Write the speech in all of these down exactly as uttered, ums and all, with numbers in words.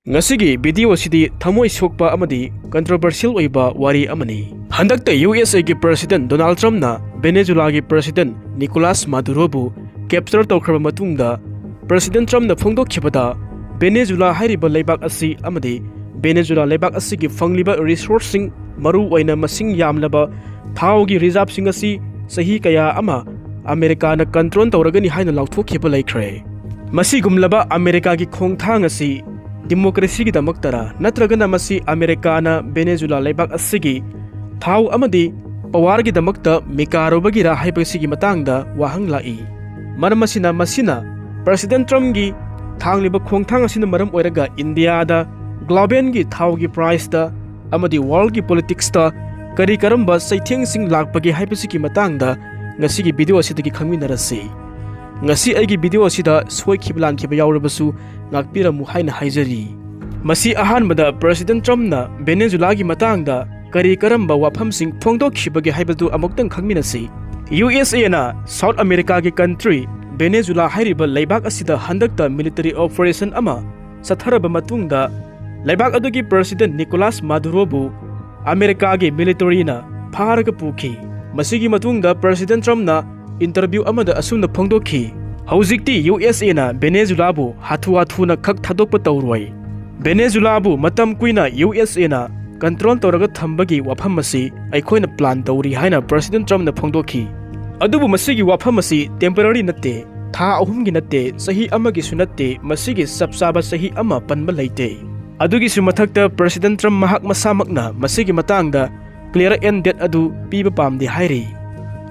ꯉꯁꯤꯒꯤ video ꯑꯁꯤꯗꯤ ꯊꯃꯣꯏ ꯁꯣꯛꯄ ꯑꯃꯗꯤ controversial ꯑꯣꯏꯕ ꯋꯥꯔꯤ ꯑꯃꯅꯤ꯫ ꯍꯟꯗꯛꯇ ꯌꯨ ꯑꯦꯁ ꯑꯦꯒꯤ President Donald Trumpꯅ ꯚꯦꯅꯦꯖꯨꯂꯥꯒꯤ President Nicolas Maduroꯕꯨ capture ꯇꯧꯈ꯭ꯔꯕ ꯃꯇꯨꯡꯗ, President Trumpꯅ ꯐꯣꯡꯗꯣꯛꯈꯤꯕꯗ, ꯚꯦꯅꯦꯖꯨꯂꯥ ꯍꯥꯏꯔꯤꯕ ꯂꯩꯕꯥꯛ ꯑꯁꯤ ꯑꯃꯗꯤ ꯚꯦꯅꯦꯖꯨꯂꯥ ꯂꯩꯕꯥꯛ ꯑꯁꯤꯒꯤ ꯐꯪꯂꯤꯕ resourceꯁꯤꯡ, ꯃꯔꯨ ꯑꯣꯏꯅ ꯃꯁꯤꯡ ꯌꯥꯝꯂꯕ ꯊꯥꯎꯒꯤ reserveꯁꯤꯡ ꯑꯁꯤ ꯆꯍꯤ ꯀꯌꯥ ꯑꯃ ꯑꯃꯦꯔꯤꯀꯥꯅ control ꯇꯧꯔꯒꯅꯤ ꯍꯥꯏꯅ ꯂꯥꯎꯊꯣꯛꯈꯤꯕ ꯂꯩꯈ꯭ꯔꯦ꯫ ꯃꯁꯤꯒꯨꯝꯂꯕ ꯑꯃꯦꯔꯤꯀꯥꯒꯤ ꯈꯣꯡꯊꯥꯡ ꯑꯁꯤ democracyꯒꯤꯗꯃꯛꯇꯔꯥ, ꯅꯠꯇ꯭ꯔꯒꯅ ꯃꯁꯤ ꯑꯃꯦꯔꯤꯀꯥꯅ ꯚꯦꯅꯦꯖꯨꯂꯥ ꯂꯩꯕꯥꯛ ꯑꯁꯤꯒꯤ ꯊꯥꯎ ꯑꯃꯗꯤ powerꯒꯤꯗꯃꯛꯇ ꯃꯤꯀꯥꯔꯨꯕꯒꯤꯔꯥ ꯍꯥꯏꯕꯁꯤꯒꯤ ꯃꯇꯥꯡꯗ ꯋꯥꯍꯪ ꯂꯥꯛꯏ꯫ ꯃꯔꯝ ꯑꯁꯤꯅ, ꯃꯁꯤꯅ President Trumpꯒꯤ ꯊꯥꯡꯂꯤꯕ ꯈꯣꯡꯊꯥꯡ ꯑꯁꯤꯅ ꯃꯔꯝ ꯑꯣꯏꯔꯒ ꯏꯟꯗꯤꯌꯥꯗ, globalꯒꯤ ꯊꯥꯎꯒꯤ priceꯇ ꯑꯃꯗꯤ worldꯒꯤ politicsꯇ ꯀꯔꯤ ꯀꯔꯝꯕ ꯆꯩꯊꯦꯡꯁꯤꯡ ꯂꯥꯛꯄꯒꯦ ꯍꯥꯏꯕꯁꯤꯒꯤ ꯃꯇꯥꯡꯗ ꯉꯁꯤꯒꯤ video ꯑꯁꯤꯗꯒꯤ ꯈꯪꯃꯤꯟꯅꯔꯁꯤ꯫ ꯉꯁꯤ ꯑꯩꯒꯤ video ꯑꯁꯤꯗ ꯁꯣꯏꯈꯤꯕ ꯂꯥꯟꯈꯤꯕ ꯌꯥꯎꯔꯕꯁꯨ ꯉꯥꯛꯄꯤꯔꯝꯃꯨ ꯍꯥꯏꯅ ꯍꯥꯏꯖꯔꯤ꯫ ꯃꯁꯤ ꯑꯍꯥꯟꯕꯗ President Trumpꯅ ꯚꯦꯅꯦꯖꯨꯂꯥꯒꯤ ꯃꯇꯥꯡꯗ ꯀꯔꯤ ꯀꯔꯝꯕ ꯋꯥꯐꯝꯁꯤꯡ ꯐꯣꯡꯗꯣꯛꯈꯤꯕꯒꯦ ꯍꯥꯏꯕꯗꯨ ꯑꯃꯨꯛꯇꯪ ꯈꯪꯃꯤꯟꯅꯁꯤ꯫ ꯌꯨ ꯑꯦꯁ ꯑꯦꯅ South Americaꯒꯤ country ꯚꯦꯅꯦꯖꯨꯂꯥ ꯍꯥꯏꯔꯤꯕ ꯂꯩꯕꯥꯛ ꯑꯁꯤꯗ ꯍꯟꯗꯛꯇ military operation ꯑꯃ ꯆꯠꯊꯔꯕ ꯃꯇꯨꯡꯗ, ꯂꯩꯕꯥꯛ ꯑꯗꯨꯒꯤ President Nicolas Maduroꯕꯨ ꯑꯃꯦꯔꯤꯀꯥꯒꯤ militaryꯅ ꯐꯥꯔꯒ ꯄꯨꯈꯤ꯫ ꯃꯁꯤꯒꯤ ꯃꯇꯨꯡꯗ President Trumpꯅ interview ꯑꯃꯗ ꯑꯁꯨꯝꯅ ꯐꯣꯡꯗꯣꯛꯈꯤ, "ꯍꯧꯖꯤꯛꯇꯤ ꯌꯨ ꯑꯦꯁ ꯑꯦꯅ ꯚꯦꯅꯦꯖꯨꯂꯥꯕꯨ ꯍꯥꯊꯨ ꯍꯥꯊꯨꯅ ꯈꯛ ꯊꯥꯗꯣꯛꯄ ꯇꯧꯔꯣꯏ꯫ ꯚꯦꯅꯦꯖꯨꯂꯥꯕꯨ ꯃꯇꯝ ꯀꯨꯏꯅ ꯌꯨ ꯑꯦꯁ ꯑꯦꯅ control ꯇꯧꯔꯒ ꯊꯝꯕꯒꯤ ꯋꯥꯐꯝ ꯑꯁꯤ ꯑꯩꯈꯣꯏꯅ plan ꯇꯧꯔꯤ" ꯍꯥꯏꯅ President Trumpꯅ ꯐꯣꯡꯗꯣꯛꯈꯤ꯫ ꯑꯗꯨꯕꯨ ꯃꯁꯤꯒꯤ ꯋꯥꯐꯝ ꯑꯁꯤ temporary ꯅꯠꯇꯦ, ꯊꯥ ꯑꯍꯨꯝꯒꯤ ꯅꯠꯇꯦ, ꯆꯍꯤ ꯑꯃꯒꯤꯁꯨ ꯅꯠꯇꯦ, ꯃꯁꯤꯒꯤ ꯆꯞ ꯆꯥꯕ ꯆꯍꯤ ꯑꯃ ꯄꯟꯕ ꯂꯩꯇꯦ꯫ ꯑꯗꯨꯒꯤꯁꯨ ꯃꯊꯛꯇ President Trump ꯃꯍꯥꯛ ꯃꯁꯥꯃꯛꯅ ꯃꯁꯤꯒꯤ ꯃꯇꯥꯡꯗ clear and date ꯑꯗꯨ ꯄꯤꯕ ꯄꯥꯝꯗꯦ ꯍꯥꯏꯔꯤ꯫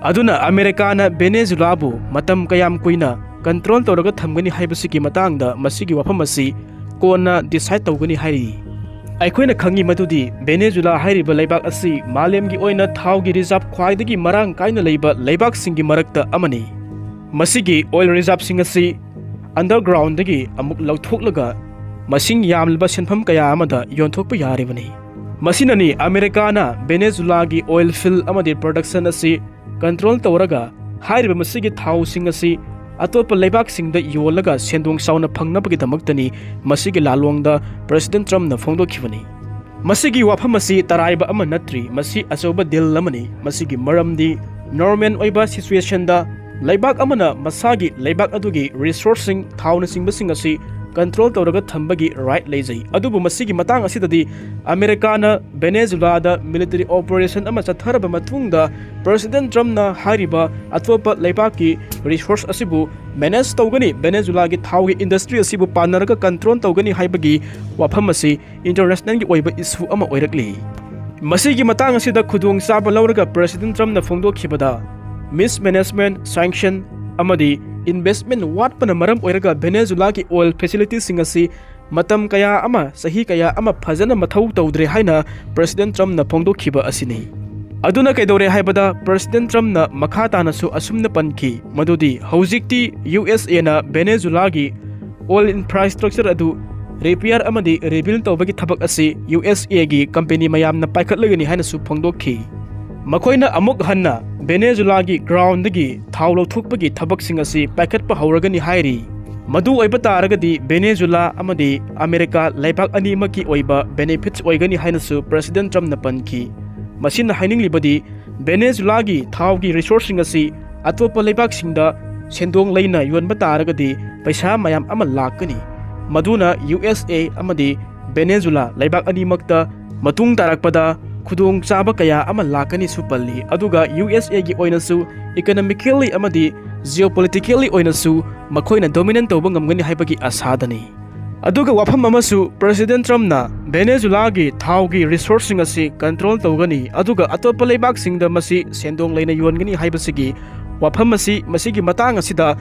ꯑꯗꯨꯅ ꯑꯃꯦꯔꯤꯀꯥꯅ ꯚꯦꯅꯦꯖꯨꯂꯥꯕꯨ ꯃꯇꯝ ꯀꯌꯥꯝ ꯀꯨꯏꯅ control ꯇꯧꯔꯒ ꯊꯝꯒꯅꯤ ꯍꯥꯏꯕꯁꯤꯒꯤ ꯃꯇꯥꯡꯗ ꯃꯁꯤꯒꯤ ꯋꯥꯐꯝ ꯑꯁꯤ ꯀꯣꯟꯅ decide ꯇꯧꯒꯅꯤ ꯍꯥꯏꯔꯤ꯫ ꯑꯩꯈꯣꯏꯅ ꯈꯪꯉꯤ ꯃꯗꯨꯗꯤ ꯚꯦꯅꯦꯖꯨꯂꯥ ꯍꯥꯏꯔꯤꯕ ꯂꯩꯕꯥꯛ ꯑꯁꯤ ꯃꯥꯂꯦꯝꯒꯤ ꯑꯣꯏꯅ ꯊꯥꯎꯒꯤ reserve ꯈ꯭ꯋꯥꯏꯗꯒꯤ ꯃꯔꯥꯡ ꯀꯥꯏꯅ ꯂꯩꯕ ꯂꯩꯕꯥꯛꯁꯤꯡꯒꯤ ꯃꯔꯛꯇ ꯑꯃꯅꯤ꯫ ꯃꯁꯤꯒꯤ oil reserveꯁꯤꯡ ꯑꯁꯤ undergroundꯗꯒꯤ ꯑꯃꯨꯛ ꯂꯧꯊꯣꯛꯂꯒ ꯃꯁꯤꯡ ꯌꯥꯝꯂꯕ ꯁꯦꯟꯐꯝ ꯀꯌꯥ ꯑꯃꯗ ꯌꯣꯟꯊꯣꯛꯄ ꯌꯥꯔꯤꯕꯅꯤ꯫ ꯃꯁꯤꯅꯅꯤ ꯑꯃꯦꯔꯤꯀꯥꯅ ꯚꯦꯅꯦꯖꯨꯂꯥꯒꯤ oil field ꯑꯃꯗꯤ production ꯑꯁꯤ control ꯇꯧꯔꯒ ꯍꯥꯏꯔꯤꯕ ꯃꯁꯤꯒꯤ ꯊꯥꯎꯁꯤꯡ ꯑꯁꯤ ꯑꯇꯣꯞꯄ ꯂꯩꯕꯥꯛꯁꯤꯡꯗ ꯌꯣꯜꯂꯒ ꯁꯦꯟꯗꯣꯡ ꯆꯥꯎꯅ ꯐꯪꯅꯕꯒꯤꯗꯃꯛꯇꯅꯤ ꯃꯁꯤꯒꯤ ꯂꯥꯜꯂꯣꯡꯗ ꯄ꯭ꯔꯦꯁꯤꯗꯦꯟ ꯇ꯭ꯔꯝꯞꯅ ꯐꯣꯡꯗꯣꯛꯈꯤꯕꯅꯤ꯫ ꯃꯁꯤꯒꯤ ꯋꯥꯐꯝ ꯑꯁꯤ ꯇꯔꯥꯏꯕ ꯑꯃ ꯅꯠꯇ꯭ꯔꯤ, ꯃꯁꯤ ꯑꯆꯧꯕ ꯗꯤꯜ ꯑꯃꯅꯤ꯫ ꯃꯁꯤꯒꯤ ꯃꯔꯝꯗꯤ ꯅꯣꯔꯃꯦꯜ ꯑꯣꯏꯕ ꯁꯤꯆꯨꯋꯦꯁꯟꯗ ꯂꯩꯕꯥꯛ ꯑꯃꯅ ꯃꯁꯥꯒꯤ ꯂꯩꯕꯥꯛ ꯑꯗꯨꯒꯤ ꯔꯤꯁꯣꯔꯁꯁꯤꯡ, ꯊꯥꯎꯅꯆꯤꯡꯕꯁꯤꯡ ꯑꯁꯤ ꯀꯟꯇ꯭ꯔꯣꯜ ꯇꯧꯔꯒ ꯊꯝꯕꯒꯤ ꯔꯥꯏꯠ ꯂꯩꯖꯩ꯫ ꯑꯗꯨꯕꯨ ꯃꯁꯤꯒꯤ ꯃꯇꯥꯡ ꯑꯁꯤꯗꯗꯤ ꯑꯃꯦꯔꯤꯀꯥꯅ ꯚꯦꯅꯦꯖꯨꯂꯥꯗ ꯃꯤꯂꯤꯇꯔꯤ ꯑꯣꯄꯔꯦꯁꯟ ꯑꯃ ꯆꯠꯊꯔꯕ ꯃꯇꯨꯡꯗ ꯄ꯭ꯔꯦꯁꯤꯗꯦꯟ ꯇ꯭ꯔꯝꯞꯅ ꯍꯥꯏꯔꯤꯕ ꯑꯇꯣꯞꯄ ꯂꯩꯕꯥꯛꯀꯤ ꯔꯤꯁꯣꯔꯁ ꯑꯁꯤꯕꯨ ꯃꯦꯅꯦꯖ ꯇꯧꯒꯅꯤ, ꯚꯦꯅꯦꯖꯨꯂꯥꯒꯤ ꯊꯥꯎꯒꯤ ꯏꯟꯗꯁꯇ꯭ꯔꯤ ꯑꯁꯤꯕꯨ ꯄꯥꯟꯅꯔꯒ ꯀꯟꯇ꯭ꯔꯣꯜ ꯇꯧꯒꯅꯤ ꯍꯥꯏꯕꯒꯤ ꯋꯥꯐꯝ ꯑꯁꯤ ꯏꯟꯇꯔꯅꯦꯁꯅꯦꯜꯒꯤ ꯑꯣꯏꯕ ꯏꯁꯨ ꯑꯃ ꯑꯣꯏꯔꯛꯂꯤ꯫ ꯃꯁꯤꯒꯤ ꯃꯇꯥꯡ ꯑꯁꯤꯗ ꯈꯨꯗꯣꯡꯆꯥꯕ ꯂꯧꯔꯒ ꯄ꯭ꯔꯦꯁꯤꯗꯦꯟ ꯇ꯭ꯔꯝꯞꯅ ꯐꯣꯡꯗꯣꯛꯈꯤꯕꯗ, ꯃꯤꯁꯃꯦꯅꯦꯖꯃꯦꯟꯠ, ꯁꯦꯡꯁꯟ ꯑꯃꯗꯤ ꯏꯟꯚꯦꯁ꯭ꯠꯃꯦꯟꯠ ꯋꯥꯠꯄꯅ ꯃꯔꯝ ꯑꯣꯏꯔꯒ ꯚꯦꯅꯦꯖꯨꯂꯥꯒꯤ ꯑꯣꯏꯜ ꯐꯦꯁꯤꯂꯤꯇꯤꯁꯤꯡ ꯑꯁꯤ ꯃꯇꯝ ꯀꯌꯥ ꯑꯃ, ꯆꯍꯤ ꯀꯌꯥ ꯑꯃ ꯐꯖꯅ ꯃꯊꯧ ꯇꯧꯗ꯭ꯔꯦ ꯍꯥꯏꯅ ꯄ꯭ꯔꯦꯁꯤꯗꯦꯟ ꯇ꯭ꯔꯝꯞꯅ ꯐꯣꯡꯗꯣꯛꯈꯤꯕ ꯑꯁꯤꯅꯤ꯫ ꯑꯗꯨꯅ ꯀꯩꯗꯧꯔꯦ ꯍꯥꯏꯕꯗ, ꯄ꯭ꯔꯦꯁꯤꯗꯦꯟ ꯇ꯭ꯔꯝꯞꯅ ꯃꯈꯥ ꯇꯥꯅꯁꯨ ꯑꯁꯨꯝꯅ ꯄꯟꯈꯤ ꯃꯗꯨꯗꯤ, ꯍꯧꯖꯤꯛꯇꯤ ꯌꯨ ꯑꯦꯁ ꯑꯦꯅ ꯚꯦꯅꯦꯖꯨꯂꯥꯒꯤ ꯑꯣꯏꯜ ꯏꯟꯐ꯭ꯔꯥꯁ꯭ꯇ꯭ꯔꯛꯆꯔ ꯑꯗꯨ ꯔꯤꯄꯤꯌꯔ ꯑꯃꯗꯤ ꯔꯤꯕꯤꯜꯗ ꯇꯧꯕꯒꯤ ꯊꯕꯛ ꯑꯁꯤ ꯌꯨ ꯑꯦꯁ ꯑꯦꯒꯤ ꯀꯝꯄꯦꯅꯤ ꯃꯌꯥꯝꯅ ꯄꯥꯏꯈꯠꯂꯒꯅꯤ ꯍꯥꯏꯅꯁꯨ ꯐꯣꯡꯗꯣꯛꯈꯤ꯫ ꯃꯈꯣꯏꯅ ꯑꯃꯨꯛ ꯍꯟꯅ ꯚꯦꯅꯦꯖꯨꯂꯥꯒꯤ ꯒ꯭ꯔꯥꯎꯟꯗꯒꯤ ꯊꯥꯎ ꯂꯧꯊꯣꯛꯄꯒꯤ ꯊꯕꯛꯁꯤꯡ ꯑꯁꯤ ꯄꯥꯏꯈꯠꯄ ꯍꯧꯔꯒꯅꯤ ꯍꯥꯏꯔꯤ꯫ ꯃꯗꯨ ꯑꯣꯏꯕ ꯇꯥꯔꯒꯗꯤ ꯚꯦꯅꯦꯖꯨꯂꯥ ꯑꯃꯗꯤ ꯑꯃꯦꯔꯤꯀꯥ ꯂꯩꯕꯥꯛ ꯑꯅꯤꯃꯛꯀꯤ ꯑꯣꯏꯕ ꯕꯦꯅꯤꯐꯤꯠꯁ ꯑꯣꯏꯒꯅꯤ ꯍꯥꯏꯅꯁꯨ ꯄ꯭ꯔꯦꯁꯤꯗꯦꯟ ꯇ꯭ꯔꯝꯞꯅ ꯄꯟꯈꯤ꯫ ꯃꯁꯤꯅ ꯍꯥꯏꯅꯤꯡꯂꯤꯕꯗꯤ, ꯚꯦꯅꯦꯖꯨꯂꯥꯒꯤ ꯊꯥꯎꯒꯤ ꯔꯤꯁꯣꯔꯁꯁꯤꯡ ꯑꯁꯤ ꯑꯇꯣꯞꯄ ꯂꯩꯕꯥꯛꯁꯤꯡꯗ ꯁꯦꯟꯗꯣꯡ ꯂꯩꯅ ꯌꯣꯟꯕ ꯇꯥꯔꯒꯗꯤ ꯄꯩꯁꯥ ꯃꯌꯥꯝ ꯑꯃ ꯂꯥꯛꯀꯅꯤ, ꯃꯗꯨꯅ ꯌꯨ ꯑꯦꯁ ꯑꯦ ꯑꯃꯗꯤ ꯚꯦꯅꯦꯖꯨꯂꯥ ꯂꯩꯕꯥꯛ ꯑꯅꯤꯃꯛꯇ ꯃꯇꯨꯡ ꯇꯥꯔꯛꯄꯗ ꯈꯨꯗꯣꯡꯆꯥꯕ ꯀꯌꯥ ꯑꯃ ꯂꯥꯛꯀꯅꯤꯁꯨ ꯄꯜꯂꯤ꯫ ꯑꯗꯨꯒ ꯌꯨ ꯑꯦꯁ ꯑꯦꯒꯤ ꯑꯣꯏꯅꯁꯨ ꯏꯀꯣꯅꯣꯃꯤꯀꯦꯜꯂꯤ ꯑꯃꯗꯤ ꯖꯤꯑꯣꯄꯣꯂꯤꯇꯤꯀꯦꯜꯂꯤ ꯑꯣꯏꯅꯁꯨ ꯃꯈꯣꯏꯅ ꯗꯣꯃꯤꯅꯦꯠ ꯇꯧꯕ ꯉꯝꯒꯅꯤ ꯍꯥꯏꯕꯒꯤ ꯑꯁꯥꯗꯅꯤ꯫ ꯑꯗꯨꯒ ꯋꯥꯐꯝ ꯑꯃꯁꯨ, ꯄ꯭ꯔꯦꯁꯤꯗꯦꯟ ꯇ꯭ꯔꯝꯞꯅ ꯚꯦꯅꯦꯖꯨꯂꯥꯒꯤ ꯊꯥꯎꯒꯤ ꯔꯤꯁꯣꯔꯁꯁꯤꯡ ꯑꯁꯤ ꯀꯟꯇ꯭ꯔꯣꯜ ꯇꯧꯒꯅꯤ, ꯑꯗꯨꯒ ꯑꯇꯣꯞꯄ ꯂꯩꯕꯥꯛꯁꯤꯡꯗ ꯃꯁꯤ ꯁꯦꯟꯗꯣꯡ ꯂꯩꯅ ꯌꯣꯟꯒꯅꯤ ꯍꯥꯏꯕꯁꯤꯒꯤ ꯋꯥꯐꯝ ꯑꯁꯤ, ꯃꯁꯤꯒꯤ ꯃꯇꯥꯡ ꯑꯁꯤꯗ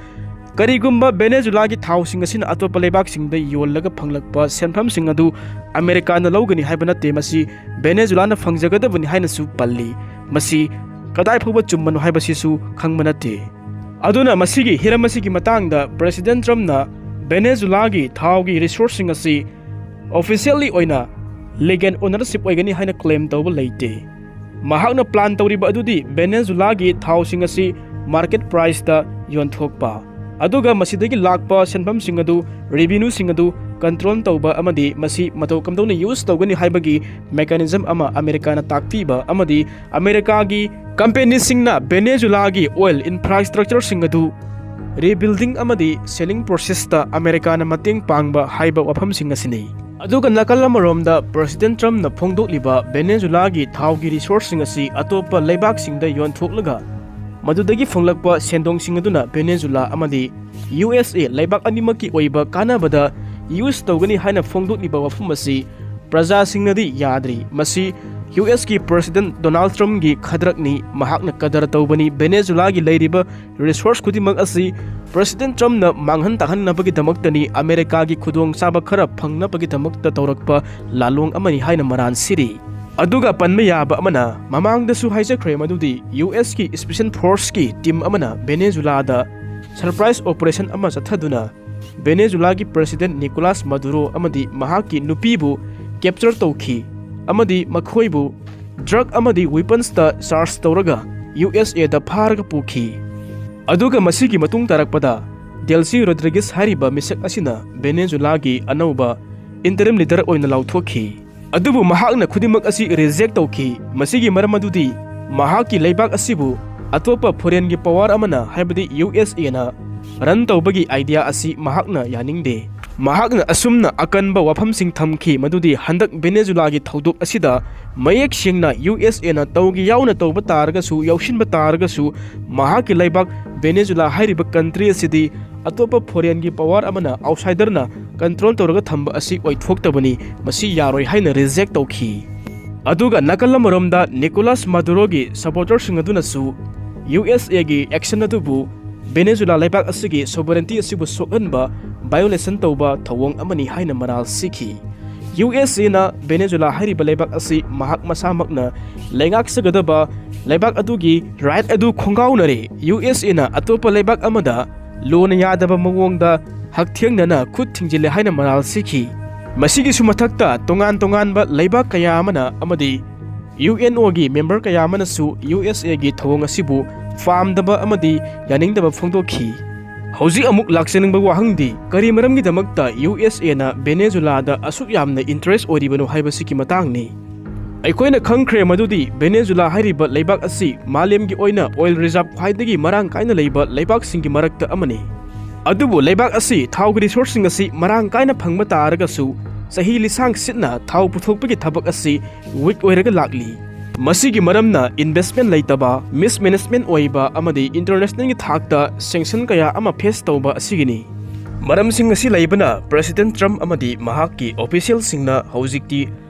ꯀꯔꯤꯒꯨꯝꯕ ꯚꯦꯅꯦꯖꯨꯂꯥꯒꯤ ꯊꯥꯎꯁꯤꯡ ꯑꯁꯤꯅ ꯑꯇꯣꯞꯄ ꯂꯩꯕꯥꯛꯁꯤꯡꯗ ꯌꯣꯜꯂꯒ ꯐꯪꯂꯛꯄ ꯁꯦꯟꯐꯝꯁꯤꯡ ꯑꯗꯨ ꯑꯃꯦꯔꯤꯀꯥꯅ ꯂꯧꯒꯅꯤ ꯍꯥꯏꯕ ꯅꯠꯇꯦ, ꯃꯁꯤ ꯚꯦꯅꯦꯖꯨꯂꯥꯅ ꯐꯪꯖꯒꯗꯕꯅꯤ ꯍꯥꯏꯅꯁꯨ ꯄꯜꯂꯤ꯫ ꯃꯁꯤ ꯀꯗꯥꯏ ꯐꯥꯎꯕ ꯆꯨꯝꯕꯅꯣ ꯍꯥꯏꯕꯁꯤꯁꯨ ꯈꯪꯕ ꯅꯠꯇꯦ꯫ ꯑꯗꯨꯅ ꯃꯁꯤꯒꯤ ꯍꯤꯔꯝ ꯑꯁꯤꯒꯤ ꯃꯇꯥꯡꯗ ꯄ꯭ꯔꯦꯁꯤꯗꯦꯟ ꯇ꯭ꯔꯝꯞꯅ ꯚꯦꯅꯦꯖꯨꯂꯥꯒꯤ ꯊꯥꯎꯒꯤ ꯔꯤꯁꯣꯔꯁꯁꯤꯡ ꯑꯁꯤ ꯑꯣꯐꯤꯁꯤꯌꯦꯜꯂꯤ ꯑꯣꯏꯅ ꯂꯤꯒꯦꯜ ꯑꯣꯅꯔꯁꯤꯞ ꯑꯣꯏꯒꯅꯤ ꯍꯥꯏꯅ ꯀ꯭ꯂꯦꯝ ꯇꯧꯕ ꯂꯩꯇꯦ꯫ ꯃꯍꯥꯛꯅ ꯄ꯭ꯂꯥꯟ ꯇꯧꯔꯤꯕ ꯑꯗꯨꯗꯤ ꯚꯦꯅꯦꯖꯨꯂꯥꯒꯤ ꯊꯥꯎꯁꯤꯡ ꯑꯁꯤ ꯃꯥꯔꯀꯦꯠ ꯄ꯭ꯔꯥꯏꯁꯇ ꯌꯣꯟꯊꯣꯛꯄ꯫ ꯑꯗꯨꯒ ꯃꯁꯤꯗꯒꯤ ꯂꯥꯛꯄ ꯁꯦꯟꯐꯝꯁꯤꯡ ꯑꯗꯨ, revenue ꯁꯤꯡ ꯑꯗꯨ control ꯇꯧꯕ ꯑꯃꯗꯤ ꯃꯁꯤ ꯃꯇꯧ ꯀꯝꯗꯧꯅ use ꯇꯧꯒꯅꯤ ꯍꯥꯏꯕꯒꯤ mechanism ꯑꯃ ꯑꯃꯦꯔꯤꯀꯥꯅ ꯇꯥꯛꯄꯤꯕ ꯑꯃꯗꯤ ꯑꯃꯦꯔꯤꯀꯥꯒꯤ company ꯁꯤꯡꯅ ꯚꯦꯅꯦꯖꯨꯂꯥꯒꯤ oil infrastructure ꯁꯤꯡ ꯑꯗꯨ rebuilding ꯑꯃꯗꯤ selling process ꯇ ꯑꯃꯦꯔꯤꯀꯥꯅ ꯃꯇꯦꯡ ꯄꯥꯡꯕ ꯍꯥꯏꯕ ꯋꯥꯐꯝꯁꯤꯡ ꯑꯁꯤꯅꯤ꯫ ꯑꯗꯨꯒ ꯅꯥꯀꯜ ꯑꯃꯔꯣꯝꯗ President Trump ꯅ ꯐꯣꯡꯗꯣꯛꯂꯤꯕ ꯚꯦꯅꯦꯖꯨꯂꯥꯒꯤ ꯊꯥꯎꯒꯤ resource ꯁꯤꯡ ꯑꯁꯤ ꯑꯇꯣꯞꯄ ꯂꯩꯕꯥꯛꯁꯤꯡꯗ ꯌꯣꯟꯊꯣꯛꯂꯒ ꯃꯗꯨꯗꯒꯤ ꯐꯪꯂꯛꯄ ꯁꯦꯟꯗꯣꯡꯁꯤꯡ ꯑꯗꯨꯅ ꯚꯦꯅꯦꯖꯨꯂꯥ ꯑꯃꯗꯤ U S A ꯂꯩꯕꯥꯛ ꯑꯅꯤꯃꯛꯀꯤ ꯑꯣꯏꯕ ꯀꯥꯟꯅꯕꯗ use ꯇꯧꯒꯅꯤ ꯍꯥꯏꯅ ꯐꯣꯡꯗꯣꯛꯂꯤꯕ ꯋꯥꯐꯝ ꯑꯁꯤ ꯄ꯭ꯔꯖꯥꯁꯤꯡꯅꯗꯤ ꯌꯥꯗ꯭ꯔꯤ꯫ ꯃꯁꯤ U S ꯀꯤ President Donald Trump ꯒꯤ ꯈꯗ꯭ꯔꯛꯅꯤ꯫ ꯃꯍꯥꯛꯅ ꯀꯗꯔ ꯇꯧꯕꯅꯤ꯫ ꯚꯦꯅꯦꯖꯨꯂꯥꯒꯤ ꯂꯩꯔꯤꯕ resource ꯈꯨꯗꯤꯡꯃꯛ ꯑꯁꯤ President Trump ꯅ ꯃꯥꯡꯍꯟ ꯇꯥꯛꯍꯟꯅꯕꯒꯤꯗꯃꯛꯇꯅꯤ, ꯑꯃꯦꯔꯤꯀꯥꯒꯤ ꯈꯨꯗꯣꯡꯆꯥꯕ ꯈꯔ ꯐꯪꯅꯕꯒꯤꯗꯃꯛꯇ ꯇꯧꯔꯛꯄ ꯂꯥꯂꯣꯡ ꯑꯃꯅꯤ ꯍꯥꯏꯅ ꯃꯔꯥꯜ ꯁꯤꯔꯤ꯫ ꯑꯗꯨꯒ ꯄꯟꯕ ꯌꯥꯕ ꯑꯃꯅ, ꯃꯃꯥꯡꯗꯁꯨ ꯍꯥꯏꯖꯈ꯭ꯔꯦ ꯃꯗꯨꯗꯤ U S ꯀꯤ special force ꯀꯤ team ꯑꯃꯅ ꯚꯦꯅꯦꯖꯨꯂꯥꯗ surprise operation ꯑꯃ ꯆꯠꯊꯗꯨꯅ ꯚꯦꯅꯦꯖꯨꯂꯥꯒꯤ President Nicolas Maduro ꯑꯃꯗꯤ ꯃꯍꯥꯛꯀꯤ ꯅꯨꯄꯤꯕꯨ capture ꯇꯧꯈꯤ ꯑꯃꯗꯤ ꯃꯈꯣꯏꯕꯨ drug ꯑꯃꯗꯤ weapons ꯇ charge ꯇꯧꯔꯒ U S A ꯗ ꯐꯥꯔꯒ ꯄꯨꯈꯤ꯫ ꯑꯗꯨꯒ ꯃꯁꯤꯒꯤ ꯃꯇꯨꯡ ꯇꯥꯔꯛꯄꯗ Delcy Rodriguez ꯍꯥꯏꯔꯤꯕ ꯃꯤꯁꯛ ꯑꯁꯤꯅ ꯚꯦꯅꯦꯖꯨꯂꯥꯒꯤ ꯑꯅꯧꯕ interim leader ꯑꯣꯏꯅ ꯂꯥꯎꯊꯣꯛꯈꯤ꯫ ꯑꯗꯨꯕꯨ ꯃꯍꯥꯛꯅ ꯈꯨꯗꯤꯡꯃꯛ ꯑꯁꯤ reject ꯇꯧꯈꯤ꯫ ꯃꯁꯤꯒꯤ ꯃꯔꯝ ꯑꯗꯨꯗꯤ ꯃꯍꯥꯛꯀꯤ ꯂꯩꯕꯥꯛ ꯑꯁꯤꯕꯨ ꯑꯇꯣꯞꯄ foreign ꯒꯤ power ꯑꯃꯅ, ꯍꯥꯏꯕꯗꯤ U S A ꯅ run ꯇꯧꯕꯒꯤ idea ꯑꯁꯤ ꯃꯍꯥꯛꯅ ꯌꯥꯅꯤꯡꯗꯦ꯫ ꯃꯍꯥꯛꯅ ꯑꯁꯨꯝꯅ ꯑꯀꯟꯕ ꯋꯥꯐꯝꯁꯤꯡ ꯊꯝꯈꯤ ꯃꯗꯨꯗꯤ ꯍꯟꯗꯛ ꯚꯦꯅꯦꯖꯨꯂꯥꯒꯤ ꯊꯧꯗꯣꯛ ꯑꯁꯤꯗ ꯃꯌꯦꯛ ꯁꯦꯡꯅ U S A ꯅ ꯇꯧꯒꯦ ꯌꯥꯎꯅ ꯇꯧꯕ ꯇꯥꯔꯒꯁꯨ, ꯌꯥꯎꯁꯤꯟꯕ ꯇꯥꯔꯒꯁꯨ, ꯃꯍꯥꯛꯀꯤ ꯂꯩꯕꯥꯛ ꯚꯦꯅꯦꯖꯨꯂꯥ ꯍꯥꯏꯔꯤꯕ country ꯑꯁꯤꯗꯤ ꯑꯇꯣꯞꯄ foreign ꯒꯤ power ꯑꯃꯅ, outsider ꯅ control ꯇꯧꯔꯒ ꯊꯝꯕ ꯑꯁꯤ ꯑꯣꯏꯊꯣꯛꯇꯕꯅꯤ, ꯃꯁꯤ ꯌꯥꯔꯣꯏ ꯍꯥꯏꯅ reject ꯇꯧꯈꯤ꯫ ꯑꯗꯨꯒ ꯅꯥꯀꯜ ꯑꯃꯔꯣꯝꯗ Nicolas Maduro ꯒꯤ supporter ꯁꯤꯡ ꯑꯗꯨꯅꯁꯨ U S A ꯒꯤ action ꯑꯗꯨꯕꯨ ꯚꯦꯅꯦꯖꯨꯂꯥ ꯂꯩꯕꯥꯛ ꯑꯁꯤꯒꯤ sovereignty ꯑꯁꯤꯕꯨ ꯁꯣꯛꯍꯟꯕ, violation ꯇꯧꯕ ꯊꯧꯑꯣꯡ ꯑꯃꯅꯤ ꯍꯥꯏꯅ ꯃꯔꯥꯜ ꯁꯤꯈꯤ꯫ U S A ꯅ ꯚꯦꯅꯦꯖꯨꯂꯥ ꯍꯥꯏꯔꯤꯕ ꯂꯩꯕꯥꯛ ꯑꯁꯤ ꯃꯍꯥꯛ ꯃꯁꯥꯃꯛꯅ ꯂꯩꯉꯥꯛꯆꯒꯗꯕ ꯂꯩꯕꯥꯛ ꯑꯗꯨꯒꯤ right ꯑꯗꯨ ꯈꯣꯡꯒꯥꯎꯅꯔꯦ꯫ U S A ꯅ ꯑꯇꯣꯞꯄ ꯂꯩꯕꯥꯛ ꯑꯃꯗ ꯂꯣꯅ ꯌꯥꯗꯕ ꯃꯑꯣꯡꯗ ꯍꯛꯊꯦꯡꯅꯅ ꯈꯨꯠ ꯊꯤꯡꯖꯤꯜꯂꯦ ꯍꯥꯏꯅ ꯃꯔꯥꯜ ꯁꯤꯈꯤ꯫ ꯃꯁꯤꯒꯤꯁꯨ ꯃꯊꯛꯇ ꯇꯣꯉꯥꯟ ꯇꯣꯉꯥꯟꯕ ꯂꯩꯕꯥꯛ ꯀꯌꯥ ꯑꯃꯅ ꯑꯃꯗꯤ U N O ꯒꯤ member ꯀꯌꯥ ꯑꯃꯅꯁꯨ U S A ꯒꯤ ꯊꯧꯑꯣꯡ ꯑꯁꯤꯕꯨ ꯄꯥꯝꯗꯕ ꯑꯃꯗꯤ ꯌꯥꯅꯤꯡꯗꯕ ꯐꯣꯡꯗꯣꯛꯈꯤ꯫ ꯍꯧꯖꯤꯛ ꯑꯃꯨꯛ ꯂꯥꯛꯆꯅꯤꯡꯕ ꯋꯥꯍꯪꯗꯤ, ꯀꯔꯤ ꯃꯔꯝꯒꯤꯗꯃꯛꯇ ꯌꯨ ꯑꯦꯁ ꯑꯦꯅ ꯚꯦꯅꯦꯖꯨꯂꯥꯗ ꯑꯁꯨꯛ ꯌꯥꯝꯅ ꯏꯟꯇꯔꯦꯁ ꯑꯣꯏꯔꯤꯕꯅꯣ ꯍꯥꯏꯕꯁꯤꯒꯤ ꯃꯇꯥꯡꯅꯤ꯫ ꯑꯩꯈꯣꯏꯅ ꯈꯪꯈ꯭ꯔꯦ ꯃꯗꯨꯗꯤ ꯚꯦꯅꯦꯖꯨꯂꯥ ꯍꯥꯏꯔꯤꯕ ꯂꯩꯕꯥꯛ ꯑꯁꯤ ꯃꯥꯂꯦꯝꯒꯤ ꯑꯣꯏꯅ ꯑꯣꯏꯜ ꯔꯤꯖꯥꯔꯚ ꯈ꯭ꯋꯥꯏꯗꯒꯤ ꯃꯔꯥꯡ ꯀꯥꯏꯅ ꯂꯩꯕ ꯂꯩꯕꯥꯛꯁꯤꯡꯒꯤ ꯃꯔꯛꯇ ꯑꯃꯅꯤ꯫ ꯑꯗꯨꯕꯨ ꯂꯩꯕꯥꯛ ꯑꯁꯤ ꯊꯥꯎꯒꯤ ꯔꯤꯁꯣꯔꯁꯁꯤꯡ ꯑꯁꯤ ꯃꯔꯥꯡ ꯀꯥꯏꯅ ꯐꯪꯕ ꯇꯥꯔꯒꯁꯨ, ꯆꯍꯤ ꯂꯤꯁꯥꯡ ꯁꯤꯠꯅ ꯊꯥꯎ ꯄꯨꯊꯣꯛꯄꯒꯤ ꯊꯕꯛ ꯑꯁꯤ ꯋꯤꯛ ꯑꯣꯏꯔꯒ ꯂꯥꯛꯂꯤ꯫ ꯃꯁꯤꯒꯤ ꯃꯔꯝꯅ ꯏꯟꯚꯦꯁꯃꯦꯟ ꯂꯩꯇꯕ, ꯃꯤꯁꯃꯦꯅꯦꯖꯃꯦꯟ ꯑꯣꯏꯕ ꯑꯃꯗꯤ ꯏꯟꯇꯔꯅꯦꯁꯅꯦꯜꯒꯤ ꯊꯥꯛꯇ ꯁꯦꯡꯁꯟ ꯀꯌꯥ ꯑꯃ ꯐꯦꯁ ꯇꯧꯕ ꯑꯁꯤꯒꯤꯅꯤ꯫ ꯃꯔꯝꯁꯤꯡ ꯑꯁꯤ ꯂꯩꯕꯅ ꯄ꯭ꯔꯦꯁꯤꯗꯦꯟ ꯇ꯭ꯔꯝꯞ ꯑꯃꯗꯤ ꯃꯍꯥꯛꯀꯤ ꯑꯣꯐꯤꯁꯤꯌꯦꯜꯁꯤꯡꯅ ꯍꯧꯖꯤꯛꯇꯤ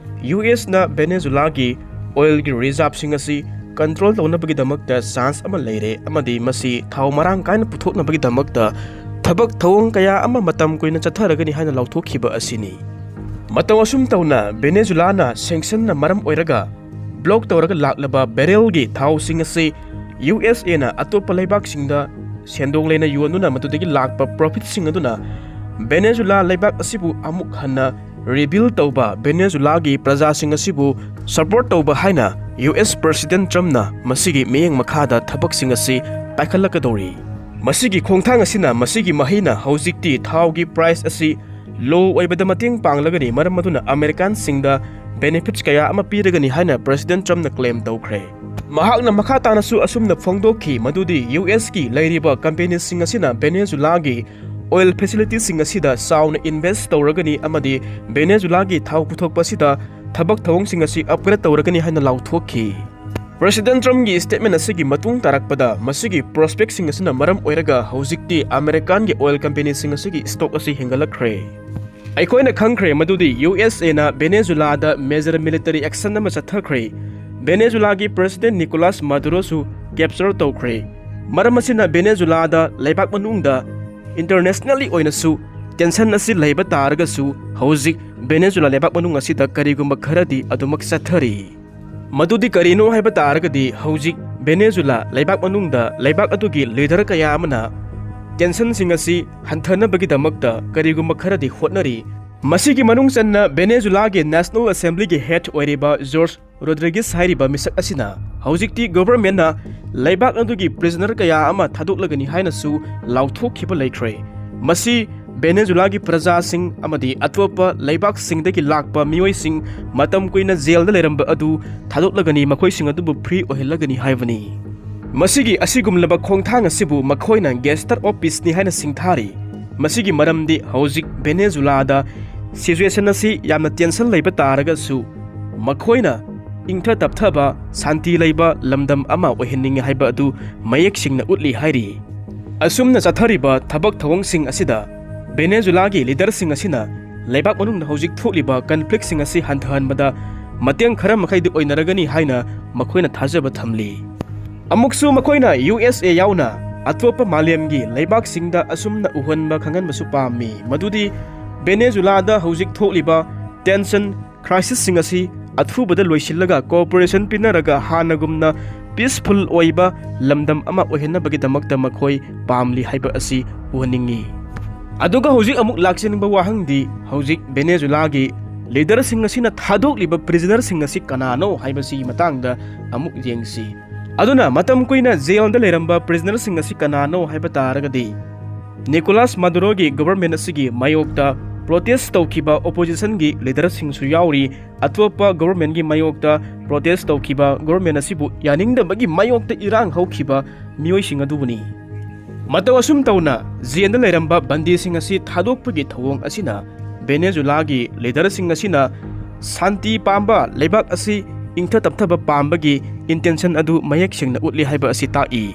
ꯌꯨ ꯑꯦꯁꯅ ꯚꯦꯅꯦꯖꯨꯂꯥꯒꯤ ꯑꯣꯏꯜꯒꯤ ꯔꯤꯖꯥꯔꯚꯁꯤꯡ ꯑꯁꯤ ꯀꯟꯇ꯭ꯔꯣꯜ ꯇꯧꯅꯕꯒꯤꯗꯃꯛꯇ ꯆꯥꯟꯁ ꯑꯃ ꯂꯩꯔꯦ ꯑꯃꯗꯤ ꯃꯁꯤ ꯊꯥꯎ ꯃꯔꯥꯡ ꯀꯥꯏꯅ ꯄꯨꯊꯣꯛꯅꯕꯒꯤꯗꯃꯛꯇ ꯊꯕꯛ ꯊꯧꯑꯣꯡ ꯀꯌꯥ ꯑꯃ ꯃꯇꯝ ꯀꯨꯏꯅ ꯆꯠꯊꯔꯒꯅꯤ ꯍꯥꯏꯅ ꯂꯥꯎꯊꯣꯛꯈꯤꯕ ꯑꯁꯤꯅꯤ꯫ ꯃꯇꯧ ꯑꯁꯨꯝ ꯇꯧꯅ ꯚꯦꯅꯦꯖꯨꯂꯥꯅ ꯁꯦꯡꯁꯟꯅ ꯃꯔꯝ ꯑꯣꯏꯔꯒ ꯕ꯭ꯂꯣꯛ ꯇꯧꯔꯒ ꯂꯥꯛꯂꯕ ꯕꯦꯔꯦꯜꯒꯤ ꯊꯥꯎꯁꯤꯡ ꯑꯁꯤ ꯌꯨ ꯑꯦꯁ ꯑꯦꯅ ꯑꯇꯣꯞꯄ ꯂꯩꯕꯥꯛꯁꯤꯡꯗ ꯁꯦꯟꯗꯣꯡ ꯂꯩꯅ ꯌꯣꯟꯗꯨꯅ ꯃꯗꯨꯗꯒꯤ ꯂꯥꯛꯄ ꯄ꯭ꯔꯣꯐꯤꯠꯁꯤꯡ ꯑꯗꯨꯅ ꯚꯦꯅꯦꯖꯨꯂꯥ ꯂꯩꯕꯥꯛ ꯑꯁꯤꯕꯨ ꯑꯃꯨꯛ ꯍꯟꯅ ꯔꯤꯕꯤꯜ ꯇꯧꯕ, ꯚꯦꯅꯦꯖꯨꯂꯥꯒꯤ ꯄ꯭ꯔꯖꯥꯁꯤꯡ ꯑꯁꯤꯕꯨ ꯁꯄꯣꯔꯠ ꯇꯧꯕ ꯍꯥꯏꯅ ꯌꯨ ꯑꯦꯁ ꯄ꯭ꯔꯦꯁꯤꯗꯦꯟ ꯇ꯭ꯔꯝꯞꯅ ꯃꯁꯤꯒꯤ ꯃꯤꯠꯌꯦꯡ ꯃꯈꯥꯗ ꯊꯕꯛꯁꯤꯡ ꯑꯁꯤ ꯄꯥꯏꯈꯠꯂꯛꯀꯗꯧꯔꯤ꯫ ꯃꯁꯤꯒꯤ ꯈꯣꯡꯊꯥꯡ ꯑꯁꯤꯅ ꯃꯁꯤꯒꯤ ꯃꯍꯩꯅ ꯍꯧꯖꯤꯛꯇꯤ ꯊꯥꯎꯒꯤ ꯄ꯭ꯔꯥꯏꯁ ꯑꯁꯤ ꯂꯣ ꯑꯣꯏꯕꯗ ꯃꯇꯦꯡ ꯄꯥꯡꯂꯒꯅꯤ, ꯃꯔꯝ ꯑꯗꯨꯅ ꯑꯃꯦꯔꯤꯀꯥꯟꯁꯤꯡꯗ ꯕꯦꯅꯤꯐꯤꯠꯁ ꯀꯌꯥ ꯑꯃ ꯄꯤꯔꯒꯅꯤ ꯍꯥꯏꯅ ꯄ꯭ꯔꯦꯁꯤꯗꯦꯟ ꯇ꯭ꯔꯝꯞꯅ ꯀ꯭ꯂꯦꯝ ꯇꯧꯈ꯭ꯔꯦ꯫ ꯃꯍꯥꯛꯅ ꯃꯈꯥ ꯇꯥꯅꯁꯨ ꯑꯁꯨꯝꯅ ꯐꯣꯡꯗꯣꯛꯈꯤ ꯃꯗꯨꯗꯤ ꯌꯨ ꯑꯦꯁꯀꯤ ꯂꯩꯔꯤꯕ ꯀꯝꯄꯦꯅꯤꯁꯤꯡ ꯑꯁꯤꯅ ꯚꯦꯅꯦꯖꯨꯂꯥꯒꯤ ꯑꯣꯏꯜ ꯐꯦꯁꯤꯂꯤꯇꯤꯁꯤꯡ ꯑꯁꯤꯗ ꯆꯥꯎꯅ ꯏꯟꯚꯦꯁ ꯇꯧꯔꯒꯅꯤ ꯑꯃꯗꯤ ꯚꯦꯅꯦꯖꯨꯂꯥꯒꯤ ꯊꯥꯎ ꯄꯨꯊꯣꯛꯄ ꯑꯁꯤꯗ ꯊꯕꯛ ꯊꯧꯑꯣꯡꯁꯤꯡ ꯑꯁꯤ ꯑꯞꯒ꯭ꯔꯦꯗ ꯇꯧꯔꯒꯅꯤ ꯍꯥꯏꯅ ꯂꯥꯎꯊꯣꯛꯈꯤ꯫ ꯄ꯭ꯔꯦꯁꯤꯗꯦꯟ ꯇ꯭ꯔꯝꯞꯀꯤ ꯁ꯭ꯇꯦꯠꯃꯦꯟ ꯑꯁꯤꯒꯤ ꯃꯇꯨꯡ ꯇꯥꯔꯛꯄꯗ ꯃꯁꯤꯒꯤ ꯄ꯭ꯔꯣꯁꯄꯦꯛꯁꯤꯡ ꯑꯁꯤꯅ ꯃꯔꯝ ꯑꯣꯏꯔꯒ ꯍꯧꯖꯤꯛꯇꯤ ꯑꯃꯦꯔꯤꯀꯥꯟꯒꯤ ꯑꯣꯏꯜ ꯀꯝꯄꯦꯅꯤꯁꯤꯡ ꯑꯁꯤꯒꯤ ꯁ꯭ꯇꯣꯛ ꯑꯁꯤ ꯍꯦꯟꯒꯠꯂꯛꯈ꯭ꯔꯦ꯫ ꯑꯩꯈꯣꯏꯅ ꯈꯪꯈ꯭ꯔꯦ ꯃꯗꯨꯗꯤ ꯌꯨ ꯑꯦꯁ ꯑꯦꯅ ꯚꯦꯅꯦꯖꯨꯂꯥꯗ ꯃꯦꯖꯔ ꯃꯤꯂꯤꯇꯔꯤ ꯑꯦꯛꯁꯟ ꯑꯃ ꯆꯠꯊꯈ꯭ꯔꯦ꯫ ꯚꯦꯅꯦꯖꯨꯂꯥꯒꯤ ꯄ꯭ꯔꯦꯁꯤꯗꯦꯟ ꯅꯤꯀꯣꯂꯥꯁ ꯃꯥꯗꯨꯔꯣꯁꯨ ꯀꯦꯞꯆꯔ ꯇꯧꯈ꯭ꯔꯦ꯫ ꯃꯔꯝ ꯑꯁꯤꯅ ꯚꯦꯅꯦꯖꯨꯂꯥꯗ ꯂꯩꯕꯥꯛ ꯃꯅꯨꯡꯗ ꯏꯟꯇꯔꯅꯦꯁꯅꯦꯜꯂꯤ ꯑꯣꯏꯅꯁꯨ ꯇꯦꯟꯁꯟ ꯑꯁꯤ ꯂꯩꯕ ꯇꯥꯔꯒꯁꯨ, ꯍꯧꯖꯤꯛ ꯚꯦꯅꯦꯖꯨꯂꯥ ꯂꯩꯕꯥꯛ ꯃꯅꯨꯡ ꯑꯁꯤꯗ ꯀꯔꯤꯒꯨꯝꯕ ꯈꯔꯗꯤ ꯑꯗꯨꯃꯛ ꯆꯠꯊꯔꯤ꯫ ꯃꯗꯨꯗꯤ ꯀꯔꯤꯅꯣ ꯍꯥꯏꯕ ꯇꯥꯔꯒꯗꯤ, ꯍꯧꯖꯤꯛ ꯚꯦꯅꯦꯖꯨꯂꯥ ꯂꯩꯕꯥꯛ ꯃꯅꯨꯡꯗ ꯂꯩꯕꯥꯛ ꯑꯗꯨꯒꯤ ꯂꯤꯗꯔ ꯀꯌꯥ ꯑꯃꯅ ꯇꯦꯟꯁꯟꯁꯤꯡ ꯑꯁꯤ ꯍꯟꯊꯅꯕꯒꯤꯗꯃꯛꯇ ꯀꯔꯤꯒꯨꯝꯕ ꯈꯔꯗꯤ ꯍꯣꯠꯅꯔꯤ꯫ ꯃꯁꯤꯒꯤ ꯃꯅꯨꯡ ꯆꯟꯅ ꯚꯦꯅꯦꯖꯨꯂꯥꯒꯤ National Assemblyꯒꯤ head ꯑꯣꯏꯔꯤꯕ ꯖꯣꯔꯖ ꯔꯣꯗ꯭ꯔꯤꯒꯤꯁ ꯍꯥꯏꯔꯤꯕ ꯃꯤꯁꯛ ꯑꯁꯤꯅ ꯍꯧꯖꯤꯛꯇꯤ governmentꯅ ꯂꯩꯕꯥꯛ ꯑꯗꯨꯒꯤ prisoner ꯀꯌꯥ ꯑꯃ ꯊꯥꯗꯣꯛꯂꯒꯅꯤ ꯍꯥꯏꯅꯁꯨ ꯂꯥꯎꯊꯣꯛꯈꯤꯕ ꯂꯩꯈ꯭ꯔꯦ꯫ ꯃꯁꯤ ꯚꯦꯅꯦꯖꯨꯂꯥꯒꯤ ꯄ꯭ꯔꯖꯥꯁꯤꯡ ꯑꯃꯗꯤ ꯑꯇꯣꯞꯄ ꯂꯩꯕꯥꯛꯁꯤꯡꯗꯒꯤ ꯂꯥꯛꯄ ꯃꯤꯑꯣꯏꯁꯤꯡ ꯃꯇꯝ ꯀꯨꯏꯅ ꯖꯦꯜꯗ ꯂꯩꯔꯝꯕ ꯑꯗꯨ ꯊꯥꯗꯣꯛꯂꯒꯅꯤ, ꯃꯈꯣꯏꯁꯤꯡ ꯑꯗꯨꯕꯨ free ꯑꯣꯏꯍꯜꯂꯒꯅꯤ ꯍꯥꯏꯕꯅꯤ꯫ ꯃꯁꯤꯒꯤ ꯑꯁꯤꯒꯨꯝꯂꯕ ꯈꯣꯡꯊꯥꯡ ꯑꯁꯤꯕꯨ ꯃꯈꯣꯏꯅ gangster of peaceꯅꯤ ꯍꯥꯏꯅ ꯁꯤꯡꯊꯥꯔꯤ꯫ ꯃꯁꯤꯒꯤ ꯃꯔꯝꯗꯤ ꯍꯧꯖꯤꯛ ꯚꯦꯅꯦꯖꯨꯂꯥꯗ situation ꯑꯁꯤ ꯌꯥꯝꯅ tension ꯂꯩꯕ ꯇꯥꯔꯒꯁꯨ, ꯃꯈꯣꯏꯅ ꯏꯪꯊ ꯇꯞꯊꯕ, ꯁꯥꯟꯇꯤ ꯂꯩꯕ ꯂꯝꯗꯝ ꯑꯃ ꯑꯣꯏꯍꯟꯅꯤꯡꯉꯤ ꯍꯥꯏꯕ ꯑꯗꯨ ꯃꯌꯦꯛ ꯁꯦꯡꯅ ꯎꯠꯂꯤ ꯍꯥꯏꯔꯤ꯫ ꯑꯁꯨꯝꯅ ꯆꯠꯊꯔꯤꯕ ꯊꯕꯛ ꯊꯧꯑꯣꯡꯁꯤꯡ ꯑꯁꯤꯗ ꯚꯦꯅꯦꯖꯨꯂꯥꯒꯤ leaderꯁꯤꯡ ꯑꯁꯤꯅ ꯂꯩꯕꯥꯛ ꯃꯅꯨꯡꯗ ꯍꯧꯖꯤꯛ ꯊꯣꯛꯂꯤꯕ conflictꯁꯤꯡ ꯑꯁꯤ ꯍꯟꯊꯍꯟꯕꯗ ꯃꯇꯦꯡ ꯈꯔ ꯃꯈꯩꯗꯤ ꯑꯣꯏꯅꯔꯒꯅꯤ ꯍꯥꯏꯅ ꯃꯈꯣꯏꯅ ꯊꯥꯖꯕ ꯊꯝꯂꯤ꯫ ꯑꯃꯨꯛꯁꯨ ꯃꯈꯣꯏꯅ U S A ꯌꯥꯎꯅ ꯑꯇꯣꯞꯄ ꯃꯥꯂꯦꯝꯒꯤ ꯂꯩꯕꯥꯛꯁꯤꯡꯗ ꯑꯁꯨꯝꯅ ꯎꯍꯟꯕ ꯈꯪꯍꯟꯕꯁꯨ ꯄꯥꯝꯃꯤ, ꯃꯗꯨꯗꯤ ꯚꯦꯅꯦꯖꯨꯂꯥꯗ ꯍꯧꯖꯤꯛ ꯊꯣꯛꯂꯤꯕ tension, crisisꯁꯤꯡ ꯑꯁꯤ ꯑꯊꯨꯕꯗ ꯂꯣꯏꯁꯤꯜꯂꯒ cooperation ꯄꯤꯅꯔꯒ ꯍꯥꯟꯅꯒꯨꯝꯅ peaceful ꯑꯣꯏꯕ ꯂꯝꯗꯝ ꯑꯃ ꯑꯣꯏꯍꯟꯅꯕꯒꯤꯗꯃꯛꯇ ꯃꯈꯣꯏ ꯄꯥꯝꯂꯤ ꯍꯥꯏꯕ ꯑꯁꯤ ꯎꯍꯟꯅꯤꯡꯏ꯫ ꯑꯗꯨꯒ ꯍꯧꯖꯤꯛ ꯑꯃꯨꯛ ꯂꯥꯛꯆꯅꯤꯡꯕ ꯋꯥꯍꯪꯗꯤ, ꯍꯧꯖꯤꯛ ꯚꯦꯅꯦꯖꯨꯂꯥꯒꯤ leaderꯁꯤꯡ ꯑꯁꯤꯅ ꯊꯥꯗꯣꯛꯂꯤꯕ prisonerꯁꯤꯡ ꯑꯁꯤ ꯀꯅꯥꯅꯣ ꯍꯥꯏꯕꯁꯤꯒꯤ ꯃꯇꯥꯡꯗ ꯑꯃꯨꯛ ꯌꯦꯡꯁꯤ꯫ ꯑꯗꯨꯅ ꯃꯇꯝ ꯀꯨꯏꯅ ꯖꯦꯜꯗ ꯂꯩꯔꯝꯕ prisonerꯁꯤꯡ ꯑꯁꯤ ꯀꯅꯥꯅꯣ ꯍꯥꯏꯕ ꯇꯥꯔꯒꯗꯤ, ꯅꯤꯀꯣꯂꯥꯁ ꯃꯥꯗꯨꯔꯣꯒꯤ government ꯑꯁꯤꯒꯤ ꯃꯥꯌꯣꯛꯇ protest ꯇꯧꯈꯤꯕ oppositionꯒꯤ leaderꯁꯤꯡꯁꯨ ꯌꯥꯎꯔꯤ꯫ ꯑꯇꯣꯞꯄ governmentꯀꯤ ꯃꯥꯌꯣꯛꯇ protest ꯇꯧꯈꯤꯕ, government ꯑꯁꯤꯕꯨ ꯌꯥꯅꯤꯡꯗꯕꯒꯤ ꯃꯥꯌꯣꯛꯇ ꯏꯔꯥꯡ ꯍꯧꯈꯤꯕ ꯃꯤꯑꯣꯏꯁꯤꯡ ꯑꯗꯨꯕꯨꯅꯤ꯫ ꯃꯇꯧ ꯑꯁꯨꯝ ꯇꯧꯅ ꯖꯦꯜꯗ ꯂꯩꯔꯝꯕ ꯕꯟꯗꯤꯁꯤꯡ ꯑꯁꯤ ꯊꯥꯗꯣꯛꯄꯒꯤ ꯊꯧꯑꯣꯡ ꯑꯁꯤꯅ ꯚꯦꯅꯦꯖꯨꯂꯥꯒꯤ leaderꯁꯤꯡ ꯑꯁꯤꯅ ꯁꯥꯟꯇꯤ ꯄꯥꯝꯕ, ꯂꯩꯕꯥꯛ ꯑꯁꯤ ꯏꯪꯊ ꯇꯞꯊꯕ ꯄꯥꯝꯕꯒꯤ intention ꯑꯗꯨ ꯃꯌꯦꯛ ꯁꯦꯡꯅ ꯎꯠꯂꯤ ꯍꯥꯏꯕ ꯑꯁꯤ ꯇꯥꯛꯏ꯫